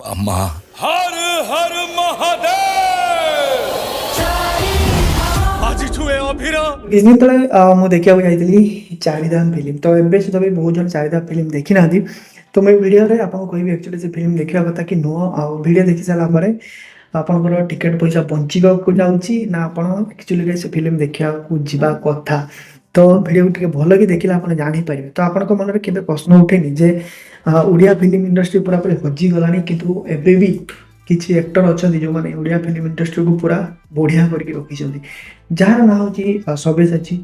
ମା। ହର ହର ମହାଦେବ। ଆଜିଠୁ ଏ ଅଭିର କିଛି ଦିନ ତଳେ ମୁଁ ଦେଖିବାକୁ ଯାଇଥିଲି ଚାରିଧାମ ଫିଲ୍ମ। ତ ଏବେ ସୁଦ୍ଧା ବି ବହୁତ ଜଣ ଚାରିଧାମ ଫିଲ୍ମ ଦେଖିନାହାନ୍ତି। ତ ମୁଁ ଏ ଭିଡ଼ିଓରେ ଆପଣଙ୍କୁ କହିବି, ଆକ୍ଚୁଆଲି ସେ ଫିଲ୍ମ ଦେଖିବା କଥା କି ନୁହଁ, ଆଉ ଭିଡ଼ିଓ ଦେଖି ସାରିଲା ପରେ ଆପଣଙ୍କର ଟିକେଟ୍ ପଇସା ବଞ୍ଚିବାକୁ ଯାଉଛି ନା ଆପଣ ଆକ୍ଚୁଆଲିରେ ସେ ଫିଲ୍ମ ଦେଖିବାକୁ ଯିବା କଥା। ତ ଭିଡ଼ିଓକୁ ଟିକେ ଭଲକି ଦେଖିଲେ ଆପଣ ଜାଣିପାରିବେ। ତ ଆପଣଙ୍କ ମନରେ କେବେ ପ୍ରଶ୍ନ ଉଠେନି ଯେ ଓଡ଼ିଆ ଫିଲ୍ମ ଇଣ୍ଡଷ୍ଟ୍ରି ପୁରାପୁରି ହଜିଗଲାଣି, କିନ୍ତୁ ଏବେ ବି କିଛି ଆକ୍ଟର ଅଛନ୍ତି ଯେଉଁମାନେ ଓଡ଼ିଆ ଫିଲ୍ମ ଇଣ୍ଡଷ୍ଟ୍ରିକୁ ପୁରା ବଢ଼ିଆ କରିକି ରଖିଛନ୍ତି, ଯାହାର ନାଁ ହେଉଛି ସବ୍ୟସାଚୀ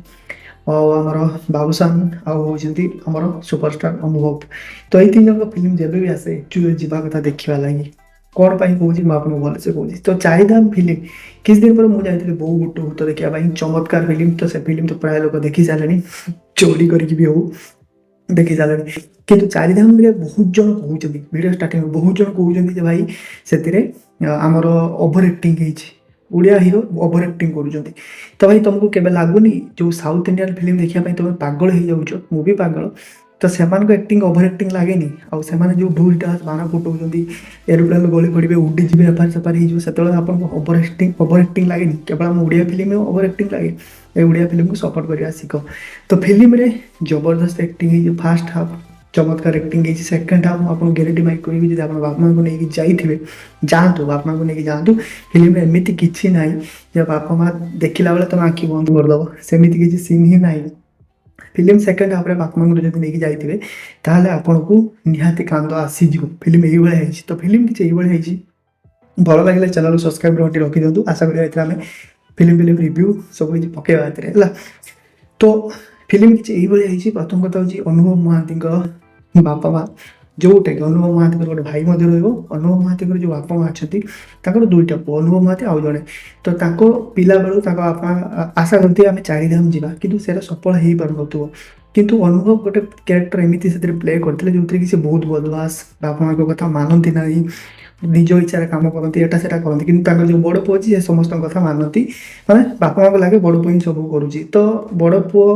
ଆଉ ଆମର ବାବୁସାନ ଆଉ ହେଉଛନ୍ତି ଆମର ସୁପରଷ୍ଟାର ଅନୁଭବ। ତ ଏଇ ତିନି ଜଣଙ୍କ ଫିଲ୍ମ ଯେବେ ବି ଆସେ, ଆକ୍ଚୁଆଲି ଯିବା କଥା ଦେଖିବା ଲାଗି। କ'ଣ ପାଇଁ କହୁଛି, ମୁଁ ଆପଣଙ୍କୁ ଭଲସେ କହୁଛି। ତ ଚାରିଧାମ ଫିଲ୍ମ କିଛି ଦିନ ପରେ ମୁଁ ଯାଇଥିଲି ବୋଉ ବୁଟୁ ଭୂତ ଦେଖିବା ପାଇଁ। ଚମତ୍କାର ଫିଲ୍ମ। ତ ସେ ଫିଲ୍ମ ତ ପ୍ରାୟ ଲୋକ ଦେଖି ସାରିଲେଣି, ଚୋରି କରିକି ବି ହଉ ଦେଖି ସାରିଲେଣି। କିନ୍ତୁ ଚାରିଧାମରେ ବହୁତ ଜଣ କହୁଛନ୍ତି, ଭିଡ଼ିଓ ଷ୍ଟାର୍ଟିଂ ବହୁତ ଜଣ କହୁଛନ୍ତି ଯେ ଭାଇ, ସେଥିରେ ଆମର ଓଭର ଆକ୍ଟିଂ ହେଇଛି, ଓଡ଼ିଆ ହିରୋ ଓଭର ଆକ୍ଟିଂ କରୁଛନ୍ତି। ତ ଭାଇ, ତମକୁ କେବେ ଲାଗୁନି, ଯେଉଁ ସାଉଥ ଇଣ୍ଡିଆନ୍ ଫିଲ୍ମ ଦେଖିବା ପାଇଁ ତମେ ପାଗଳ ହେଇଯାଉଛ, ମୁଁ ବି ପାଗଳ, ତ ସେମାନଙ୍କ ଆକ୍ଟିଂ ଓଭର ଆକ୍ଟିଂ ଲାଗେନି? ଆଉ ସେମାନେ ଯେଉଁ ଢୁଲ୍ ଢାସ୍ ବାଣ ଫୁଟଉଛନ୍ତି, ଏରୋପ୍ଲେନ୍ ଗଳି ପଡ଼ିବେ, ଉଡ଼ିଯିବେ, ଏପାର ସେପାର ହେଇଯିବ, ସେତେବେଳେ ଆପଣଙ୍କୁ ଓଭର ଆକ୍ଟିଂ ଲାଗେନି? କେବଳ ଆମ ଓଡ଼ିଆ ଫିଲ୍ମ ଓଭର ଆକ୍ଟିଂ ଲାଗେ? ଏ ଓଡ଼ିଆ ଫିଲ୍ମକୁ ସପୋର୍ଟ କରିବା ଶିଖ। ତ ଫିଲ୍ମରେ ଜବରଦସ୍ତ ଆକ୍ଟିଂ ହେଇଛି। ଫାର୍ଷ୍ଟ ହାଫ୍ ଚମତ୍କାର ଆକ୍ଟିଂ ହେଇଛି। ସେକେଣ୍ଡ ହାଫ୍ ମୁଁ ଆପଣଙ୍କୁ ଗ୍ୟାରେଣ୍ଟି ମାଇକ୍ କହିବି, ଯଦି ଆପଣ ବାପା ମାଆଙ୍କୁ ନେଇକି ଯାଇଥିବେ, ଯାଆନ୍ତୁ, ବାପା ମାଆଙ୍କୁ ନେଇକି ଯାଆନ୍ତୁ। ଫିଲ୍ମରେ ଏମିତି କିଛି ନାହିଁ ଯେ ବାପା ମା ଦେଖିଲା ବେଳେ ତମେ ଆଖି ବନ୍ଦ କରିଦେବ, ସେମିତି କିଛି ସିନ୍ ହିଁ ନାହିଁ। ଫିଲ୍ମ ସେକେଣ୍ଡ ହାଫ୍ରେ ବାପା ମାଆଙ୍କୁ ଯଦି ନେଇକି ଯାଇଥିବେ, ତାହେଲେ ଆପଣଙ୍କୁ ନିହାତି କାନ୍ଦ ଆସିଯିବ। ଫିଲ୍ମ ଏଇଭଳିଆ ହେଇଛି। ତ ଫିଲ୍ମ କିଛି ଏଇଭଳିଆ ହେଇଛି। ଭଲ ଲାଗିଲେ ଚ୍ୟାନେଲକୁ ସବସ୍କ୍ରାଇବ୍ ଘଣ୍ଟି ରଖିଦିଅନ୍ତୁ। ଆଶା କରିବା ଏଥିରେ ଆମେ ଫିଲ୍ମ ଫିଲ୍ମ ରିଭ୍ୟୁ ସବୁ କିଛି ପକେଇବା ଏଥିରେ, ହେଲା? ତ ଫିଲ୍ମ କିଛି ଏଇଭଳିଆ ହେଇଛି। ପ୍ରଥମ କଥା ହେଉଛି ଅନୁଭବ ମହାନ୍ତିଙ୍କ ବାପା ମା, ଯୋଉଟାକି ଅନୁଭବ ମହାନ୍ତିଙ୍କର ଗୋଟେ ଭାଇ ମଧ୍ୟ ରହିବ। ଅନୁଭବ ମହାନ୍ତିଙ୍କର ଯେଉଁ ବାପା ମା ଅଛନ୍ତି, ତାଙ୍କର ଦୁଇଟା ପୁଅ, ଅନୁଭବ ମହାନ୍ତି ଆଉ ଜଣେ। ତ ତାଙ୍କ ପିଲାବେଳୁ ତାଙ୍କ ବାପା ଆଶା କରିଥିବେ ଆମେ ଚାରିଧାମ ଯିବା, କିନ୍ତୁ ସେଇଟା ସଫଳ ହେଇପାରୁନଥିବ। କିନ୍ତୁ ଅନୁଭବ ଗୋଟେ କ୍ୟାରେକ୍ଟର ଏମିତି ସେଥିରେ ପ୍ଲେ କରିଥିଲେ, ଯେଉଁଥିରେ କି ସେ ବହୁତ ବଦମାସ, ବାପା ମାଆଙ୍କ କଥା ମାନନ୍ତି ନାହିଁ, ନିଜ ଇଚ୍ଛାରେ କାମ କରନ୍ତି, ଏଟା ସେଟା କରନ୍ତି। କିନ୍ତୁ ତାଙ୍କର ଯେଉଁ ବଡ଼ ପୁଅ ଅଛି, ସେ ସମସ୍ତଙ୍କ କଥା ମାନନ୍ତି। ମାନେ ବାପା ମାଆଙ୍କୁ ଲାଗେ ବଡ଼ ପୁଅ ହିଁ ସବୁ କରୁଛି। ତ ବଡ଼ ପୁଅ,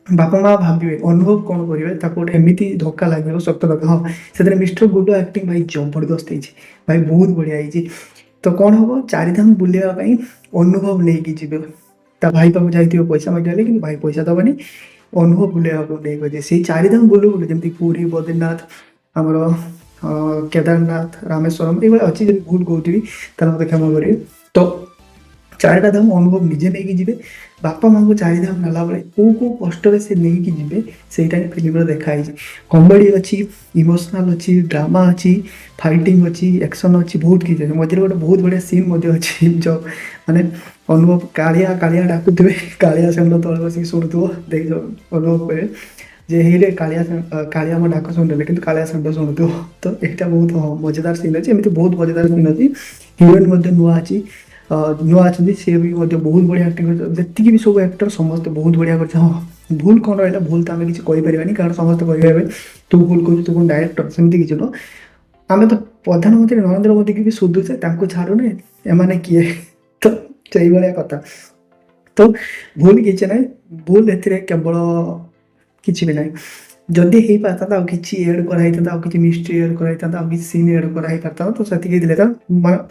ବାପା ମା ଭାବିବେ ଅନୁଭବ କ'ଣ କରିବେ, ତାକୁ ଗୋଟେ ଏମିତି ଧକ୍କା ଲାଗିବ, ଶକ୍ତ ଧକ୍କା। ହଁ, ସେଥିରେ ମିଷ୍ଟର ଗୁଡ ଆକ୍ଟିଂ ଭାଇ ଜବରଦସ୍ତ ହେଇଛି, ଭାଇ ବହୁତ ବଢ଼ିଆ ହେଇଛି। ତ କ'ଣ ହବ, ଚାରିଧାମ ବୁଲିବା ପାଇଁ ଅନୁଭବ ନେଇକି ଯିବେ। ତା ଭାଇ ପାଖକୁ ଯାଇଥିବ ପଇସା ମାଗିବା ଲାଗି, କିନ୍ତୁ ଭାଇ ପଇସା ଦେବନି। ଅନୁଭବ ବୁଲିବାକୁ ନେଇକି ଯିବେ। ସେଇ ଚାରିଧାମ ବୁଲୁ ବୁଲୁ, ଯେମିତି ପୁରୀ, ବଦ୍ରିନାଥ, ଆମର କେଦାରନାଥ, ରାମେଶ୍ୱରମ, ଏଇଭଳିଆ ଅଛି। ଯଦି ଭୁଲ କହୁଥିବି, ତାହେଲେ ମୋତେ କ୍ଷମା କରିବେ। ତ ଚାରିଟା ଧାମ ଅନୁଭବ ନିଜେ ନେଇକି ଯିବେ। ବାପା ମାଆଙ୍କୁ ଚାରିଧାମ ନେଲା ବେଳେ କେଉଁ କେଉଁ କଷ୍ଟରେ ସେ ନେଇକି ଯିବେ, ସେଇଟା ହିଁ ଫିଲ୍ମରେ ଦେଖା ହେଇଛି। କମେଡ଼ି ଅଛି, ଇମୋସନାଲ୍ ଅଛି, ଡ୍ରାମା ଅଛି, ଫାଇଟିଂ ଅଛି, ଆକ୍ସନ୍ ଅଛି, ବହୁତ କିଛି ଅଛି। ମଝିରେ ଗୋଟେ ବହୁତ ବଢ଼ିଆ ସିନ୍ ମଧ୍ୟ ଅଛି, ଯେଉଁ ମାନେ ଅନୁଭବ କାଳିଆ କାଳିଆ ଡାକୁଥିବେ, କାଳିଆ ଷଣ୍ଢ ତଳେ ବସିକି ଶୁଣୁଥିବ। ଦେଖି ଅନୁଭବ କହିବେ ଯେ ହେଇରେ କାଳିଆ, କାଳିଆ ମୋ ଡାକ ଶୁଣିଦେଲେ, କିନ୍ତୁ କାଳିଆ ଷଣ୍ଢ ଶୁଣୁଥିବ। ତ ଏଇଟା ବହୁତ, ହଁ, ମଜାଦାର ସିନ୍ ଅଛି। ଏମିତି ବହୁତ ମଜାଦାର ସିନ୍ ଅଛି। ହିରୋଇନ୍ ମଧ୍ୟ ନୂଆ ଅଛି, ନୂଆ ଅଛନ୍ତି, ସିଏ ବି ମଧ୍ୟ ବହୁତ ବଢ଼ିଆ ଆକ୍ଟିଂ କରିଛନ୍ତି। ଯେତିକି ବି ସବୁ ଆକ୍ଟର, ସମସ୍ତେ ବହୁତ ବଢ଼ିଆ କରିଛନ୍ତି। ହଁ, ଭୁଲ କ'ଣ ରହିଲା? ଭୁଲ ତ ଆମେ କିଛି କହିପାରିବାନି, କାରଣ ସମସ୍ତେ କହିବେ ଏବେ ତୁ ଭୁଲ କରୁଛୁ, ତୁ କ'ଣ ଡାଇରେକ୍ଟର? ସେମିତି କିଛି ନୁହଁ। ଆମେ ତ ପ୍ରଧାନମନ୍ତ୍ରୀ ନରେନ୍ଦ୍ର ମୋଦିକି ବି ଶୋଧୁଛେ, ତାଙ୍କୁ ଛାଡ଼ୁନେ, ଏମାନେ କିଏ? ତ ସେଇଭଳିଆ କଥା। ତ ଭୁଲ କିଛି ନାହିଁ, ଭୁଲ ଏଥିରେ କେବଳ କିଛି ବି ନାହିଁ। ଯଦି ହେଇପାରିଥାନ୍ତା, ଆଉ କିଛି ଏଡ୍ କରାହେଇଥାନ୍ତା, ଆଉ କିଛି ମିଷ୍ଟ୍ରି ଏଡ୍ କରାହେଇଥାନ୍ତା, ଆଉ କିଛି ସିନ୍ ଏଡ୍ କରାହେଇପାରିଥାନ୍ତା, ତ ସେତିକି ଥିଲେ ତ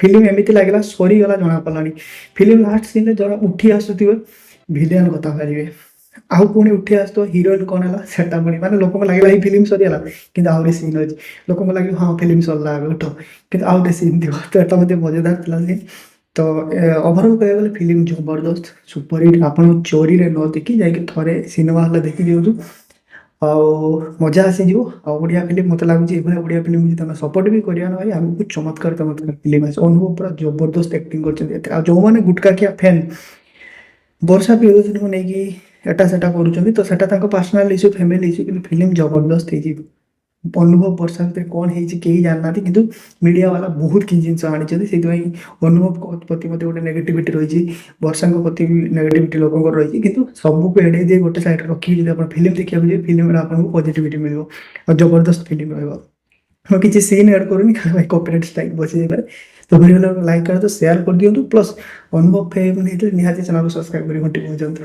ଫିଲ୍ମ ଏମିତି ଲାଗିଲା ସରିଗଲା ଜଣା ପଡ଼ିଲାନି। ଫିଲ୍ମ ଲାଷ୍ଟ ସିନ୍ରେ ଜଣେ ଉଠି ଆସୁଥିବେ, ଭିଲିଆନ କଥା ବାହାରିବେ, ଆଉ ପୁଣି ଉଠି ଆସୁଥିବ ହିରୋଇନ୍, କ'ଣ ହେଲା ସେଟା ପୁଣି। ମାନେ ଲୋକଙ୍କୁ ଲାଗିଲା ଏଇ ଫିଲ୍ମ ସରିଗଲା, କିନ୍ତୁ ଆହୁରି ସିନ୍ ଅଛି। ଲୋକଙ୍କୁ ଲାଗିବ ହଁ, ଫିଲ୍ମ ସରିଲା, ଏବେ ଉଠ, କିନ୍ତୁ ଆଉ ଗୋଟେ ସିନ୍ ଥିବ। ତ ଏଟା ମଧ୍ୟ ମଜାଦାର ଥିଲା ସିନ୍। ତ ଓଭରଅଲ୍ କହିବାକୁ ଗଲେ ଫିଲ୍ମ ଜବରଦସ୍ତ, ସୁପରହିଟ୍। ଆପଣ ଚୋରିରେ ନ ଦେଖି ଯାଇକି ଥରେ ସିନେମା ହଲ୍ରେ ଦେଖି ଦିଅନ୍ତୁ ଆଉ ମଜା ଆସିଯିବ। ଆଉ ଓଡ଼ିଆ ଫିଲ୍ମ, ମୋତେ ଲାଗୁଛି ଏଇଭଳିଆ ଓଡ଼ିଆ ଫିଲ୍ମ ଯଦି ଆମେ ସପୋର୍ଟ ବି କରିବା ନା ଭାଇ, ଆମକୁ ଚମତ୍କାର ଚମତ୍କାର ଫିଲ୍ମ ଆସିବ। ଅନୁଭବ ପୁରା ଜବରଦସ୍ତ ଆକ୍ଟିଂ କରିଛନ୍ତି ଏଥିରେ। ଆଉ ଯେଉଁମାନେ ଗୁଟକା ଖିଆ ଫ୍ୟାନ୍ ବର୍ଷା ପ୍ରିୟଦର୍ଶନୀକୁ ନେଇକି ଏଟା ସେଟା କରୁଛନ୍ତି, ତ ସେଟା ତାଙ୍କ ପର୍ସନାଲ ଇସ୍ୟୁ, ଫ୍ୟାମିଲି ଇସ୍ୟୁ, କିନ୍ତୁ ଫିଲ୍ମ ଜବରଦସ୍ତ ହେଇଛି। ଅନୁଭବ ବର୍ଷା ଭିତରେ କ'ଣ ହେଇଛି କେହି ଜାଣିନାହାନ୍ତି, କିନ୍ତୁ ମିଡ଼ିଆ ବାଲା ବହୁତ କିଛି ଜିନିଷ ଆଣିଛନ୍ତି। ସେଇଥିପାଇଁ ଅନୁଭବ ପ୍ରତି ମଧ୍ୟ ଗୋଟେ ନେଗେଟିଭିଟି ରହିଛି, ବର୍ଷାଙ୍କ ପ୍ରତି ବି ନେଗେଟିଭିଟି ଲୋକଙ୍କର ରହିଛି। କିନ୍ତୁ ସବୁକୁ ଏଡ଼େଇ ଦେଇ ଗୋଟେ ସାଇଡ଼ରେ ରଖିକି ଯଦି ଆପଣ ଫିଲ୍ମ ଦେଖିବାକୁ ଯିବେ, ଫିଲ୍ମରେ ଆପଣଙ୍କୁ ପଜିଟିଭିଟି ମିଳିବ ଆଉ ଜବରଦସ୍ତ ଫିଲ୍ମ ରହିବ। ମୁଁ କିଛି ସିନ୍ ଆଡ଼୍ କରୁନି, କାରଣ ଭାଇ କପିରାଇଟ୍ ଷ୍ଟ୍ରାଇକ୍ ବସିଯାଇପାରେ। ତ ଭିଡ଼ିଓ ଲାଇକ୍ କରନ୍ତୁ, ସେୟାର କରିଦିଅନ୍ତୁ। ପ୍ଲସ୍ ଅନୁଭବ ଫ୍ୟାନ୍ ହେଇଥିଲେ ନିହାତି ଚ୍ୟାନେଲକୁ ସବସ୍କ୍ରାଇବ୍ କରି ଘଣ୍ଟି ପହଞ୍ଚନ୍ତୁ।